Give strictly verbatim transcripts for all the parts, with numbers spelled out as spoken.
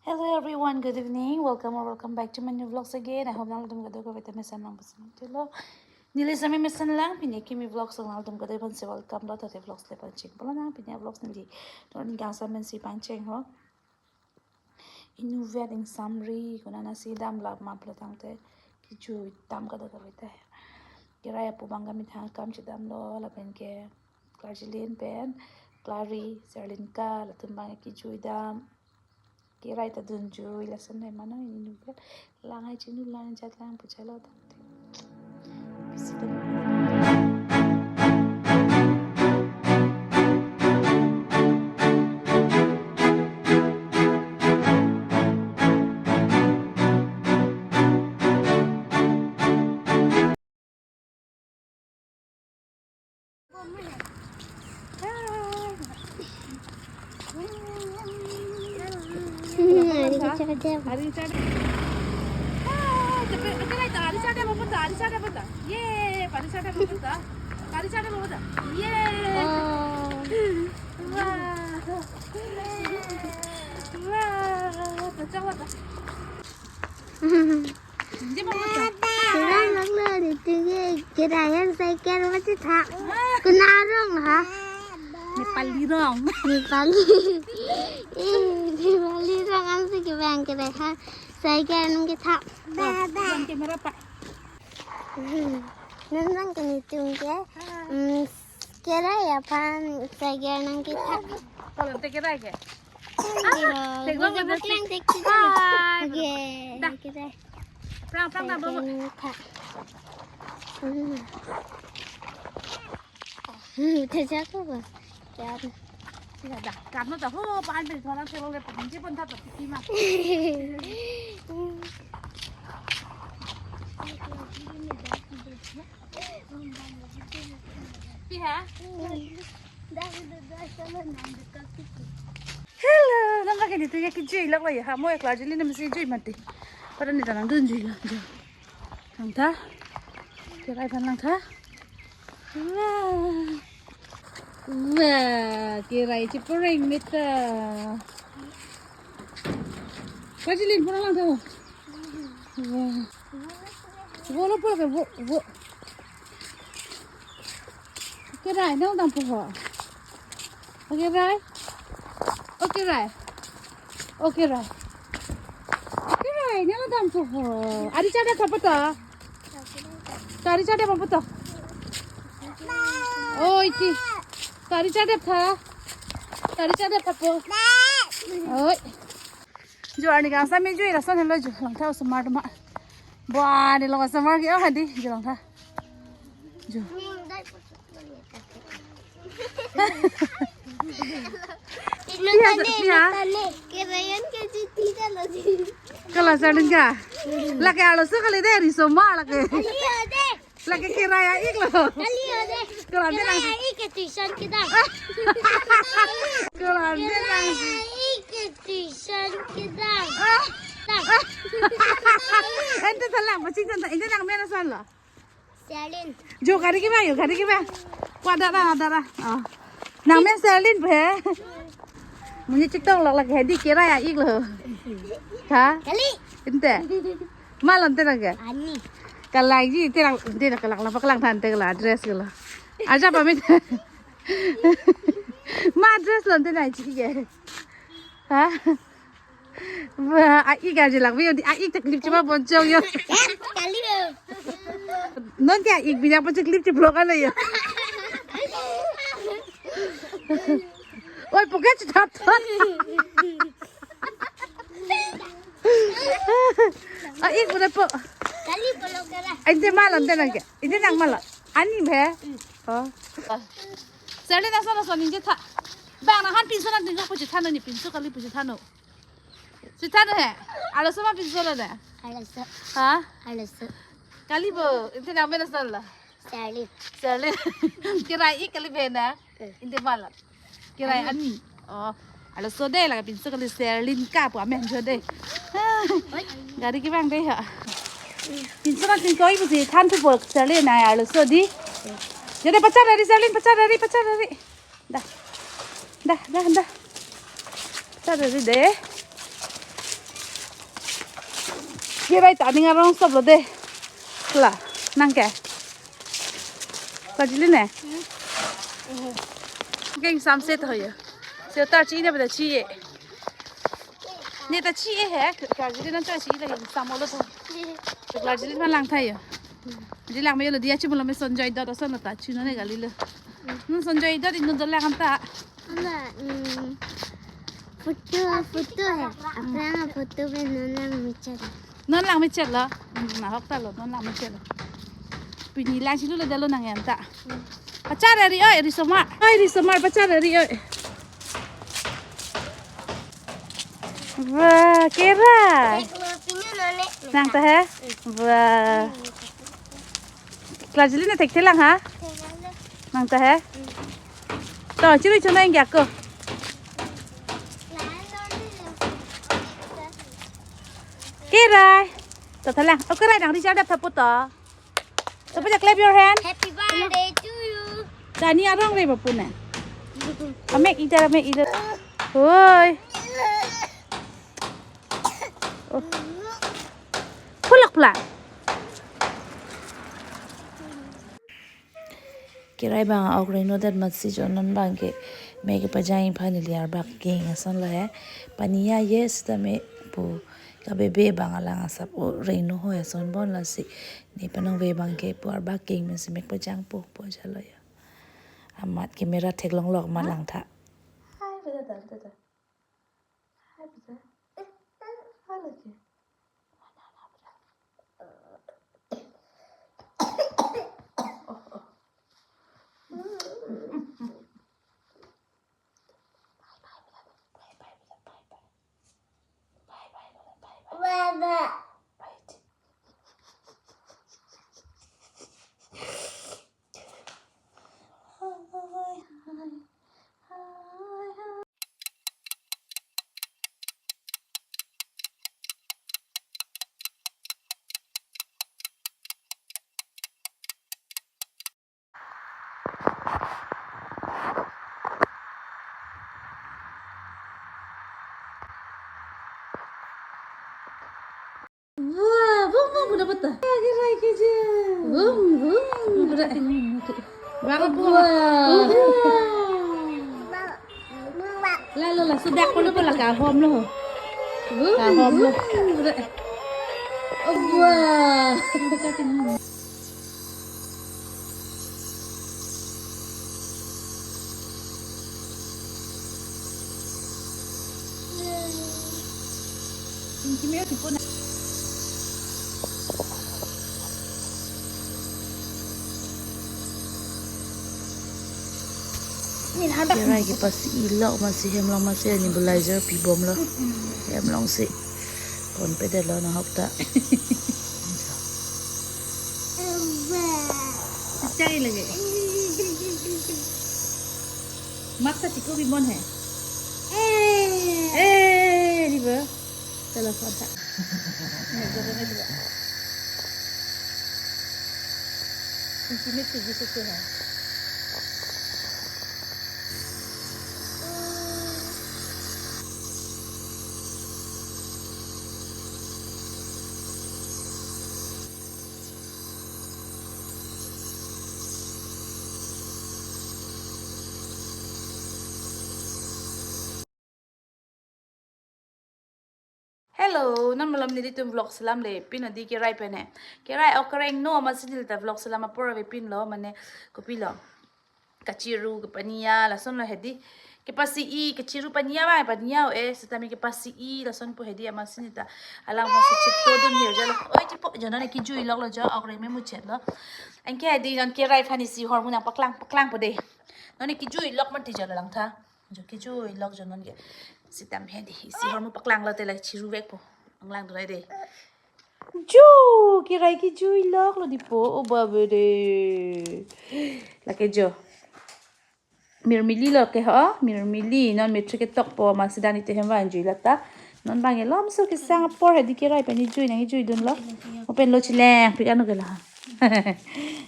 Hello everyone, good evening. Welcome or welcome back to my new vlogs again. I hope nangtum kadokave ta mesen lang, mesen lang tilo. Neli sami mesen lang, pini kimi vlogs nangtum kadokave aphansi welcome lo, tangte vlogs le pangcheng pulo nang, pini vlogs neli non kangsam pensi pangcheng ho. Inutvet ingsamri konatsi damlap ma pulo tangte kejui dam kadokave ta. Kerai apo abang kemethang akam chedamlo, lapen ke Klarjilin pen Klari, Serlin ka, latum abang kejui dam. Kerai ta dunjui, lason nai mano inutvet. Lang ai chinu lang jat lang pu chalo tangte. Bisi ta Ari chade. Ah, tapi, tapi, ari chade apa ta? Ari chade apa ta? Ye, ari chade apa ta? Ari chade apa ta? Ye. Oh. Wah. Wah, pecah apa ta? Hindi ba mo ta? Sila naglo ni tinggi kirayan cycle mati tha. Kuna rong ha? Nepali rong. Nepali. Eh, Nepali rong ang sige bang kira ha. Cycle nung kita. Baba. Bang kamera pa. Nang nang kini tung ke. Hmm, kerai aphan cycle nang kita. Kalau te kerai ke? Tek lo, tek lo. Hai. Oke. Dah. Kita. Prang, prang, dah, bawa. Hmm. Hmm, terjatuh, Bang. Ya. Ya, dah. Karena dah, oh, pahan pe, orang selo le, panji pun tak terpikir mah. Pi ha? Hello, nang kaki ni tu ya kejui lak lo ya. Ha, mo ya Klarjilin masi jui mati. Pada ni tanang dunjui lo. Jui. Langtha. Kerai aphan langtha. Wah. Wah, kerai chepareng meta. Klarjilin pura langtha. Wah. Vo lo, vo lo, vo, vo. Kerai nang dampo ho. Kerai. O kerai. O kerai. Kerai nang dampo ho. Ari chadap tha pu ta? Ari chadap pu ta? Oi, ti. Ari chadap tha. Ari chadap tha pu. Oi. Jo arni kangsam me jo, lason helo jo, langtha osomar ma. Ba, ne long osomar ke, oh, hadi, jo langtha. Jo. Iya, iya. Kerayan ke jiti kan lagi. Kalau saya dengar. Lake arloso kali dei, riso ma lake. Iya dei. Lake kerai a-ik lo. Kali ya dei. Kerai a-ik ke tuition kedam. Kerai a-ik ke tuition kedam. Ente tha lang, paching tha, ente nangmen ason lo. Serlin. Jo gari kevang, jo gari kevang. Ko adara, adara. Oh. Nangmen Serlin pe. Monit chikthong lok lake hadi kerai a-ik lo. Ha? Kali. Ente. Malom te nang ke? Ani. Kalang ji, te lang, te lang, kalang, lapa kalang than te kalang dress ke lo. Aja pamit. Ma dress lo te nang ji ke. Ha? Wah, a-ik aja lang. Yo, di a-ik ta clip chima bonchong yo. Kali yo. Non ke a-ik bilang bonchong clip chi vlog alo yo. Oi, pocket chithap thot. A-ik pura po. Kali polo kara. Ente malom te nang ke. Ente nang malom. Ani he. Oh. Serlin ason ason inje tha. Bang nang han pinso nang tingko pu chithano ni pinso kali pu chithano. Chithano he. Arloso ma pinso lo na. Arloso. Ha? Arloso. Kali bo. Ente nangmen ason lo. Serlin. Serlin. Kerai a-ik kali bena. Eh. Ente malom. Kerai a-ani. Oh. Arloso dei, lake pinso kali Serlin ka pu amen jo dei. Gari kevang dei ha. Pinso nang tingko-i pusi than thupo Serlin na arloso dei. Jo dei pachar dari Serlin, pachar dari, pachar dari. Dah. Dah, dah, dah. Pachar dari dei. Kerai ta aning arong stop lo de. Kla, nang ke? Kajili ne? Keng samse to yo. Se tar chi ne bada chi e. Ne ta chi e he. Kajili nang ta chi lagi samo lo to. Kajili ma lang tha yo. Di lang me lo dia chi mo lo me Sonjoy dot ason ta chi no ne kali lo. Hmm, Sonjoy dot inut dolang ta. Ama, hmm, photo, photo hai. Aphrang photo pen non lang michet. Non lang michet lo. Hmm, nahok ta lo, non lang michet lo. Pini lang si lo dalo nang yan ta. Pachar ri oi, risomar. Oi, risomar, pachar ri oi. Wah, kerai. Nang ta he? Wah. Kajili ne thekthelang ha? Nang ta he? To, chiri chuna ingya ko. Kerai. To thalang. Oh, kerai nang ri chardap thapu to. Sapaja clap your hand. Happy birthday to you. Tani arong re bapu ne. Amek ida, amek ida. Oi. Oh. Pulak pulak. Kerai bang a-ok rengno det matsi jo non bang ke me kepajang iphan ili arbak keng ason lo he. Paniya ye sitame pu kabebe bang alang asap o rengno ho ason bon lasi. Ne panong ve bang ke pu arbak keng me si me kepajang po po jalo ya. Amat camera theklong lok ma lang tha. Hai, beda, beda, beda. Hai, beda. Hai, lagi. Wah, bum bum udah betul. Lagi rai keje. Bum bum udah. Baru buat. Wah. Lalu lah sudah ko lo pala kahom lo. Kahom lo. Wah. Kerai kepasi-i lok masi hem long masi nebulizer pibom lo. Hem long si. Kon pedelo nahok ta. Cecai lagi. Maksa chiko pibom he. Eh, di ba? Telepon ta. Ini jadi satu, satu, ha. Hello, non malom nelitum vlog selam le, pin adi kerai pen he. Kerai ok kereng no, amatsi neli ta vlog selam apor avepin lo, mane kopi lo. Kachiru, kepaniya, lason lo hedi. Kepasi-i, kachiru paniya ba, paniya o e, sitame kepasi-i, lason po hedi amatsi neli ta. Alang masi chito dun hir jalo. Oi, tipo, jo non kejui lok lo jo, ok reng me muchet lo. Anke hedi non kerai aphan isi hormu nang paklang, paklang po de. Non kejui lok mati jalo lang tha. Jo kejui lok jo non ke. Sitam hedi. Isi hormu paklang lo te la chiru vek po. Ang lang dun de. Jo, kerai kejui lok lo di po. O babe de. Lake jo. Mirmili lo ke ho. Mirmili. Non matric ketok po. Masi dan ite hem van jui lata. Non bang elom so kesang apor hedi kerai pen jui nang jui dun lo. Open lo chileng. Pik anu ke la.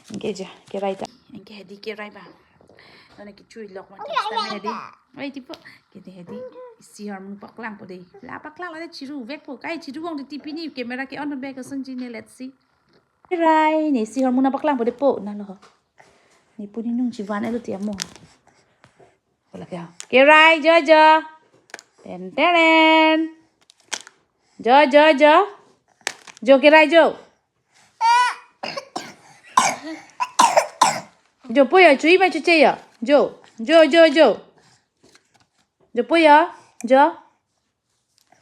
Anke jo. Kerai ta. Anke hedi kerai ba. Non kejui lok mati sitame hedi. Oi, tipo. Kete hedi. Isi Si hormone paklangpo dei. La paklanglo dei, chiru vekpo. Kai chiru vong dei, pini camera ke-on bek asonji ne, let's see. Kerai, ne si hormone paklangpo dei po, nalo. Ne puni nung chivan elo ti amo. Bola ke. Kerai, jo, jo. Ten, ten, ten. Jo, jo, jo. Jo, kerai, jo. Jo po ya, chui ma chuche ya. Jo, jo, jo, jo. Jo po ya, jo.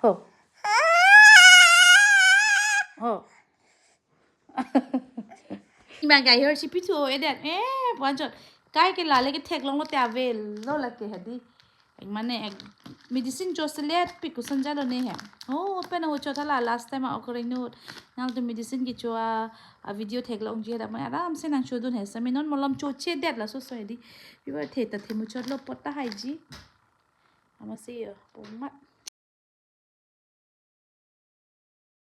Ho. Ho. Ima gai hor si pithu edet. Eh, puan chot. Kai ke lale ke theklonglo te avelo lake hadi. Mane ek medicine chot selet pi kusan jalo ne he. Oh, pen ho chot hala last time a okre no. Nangtum medicine kecho a, a video theklongji hada mai aram se nangchodun he. Sami non malom choche det laso so hadi. Viewer the ta the muchotlo pot ta haiji. Amatsi yo, pomat.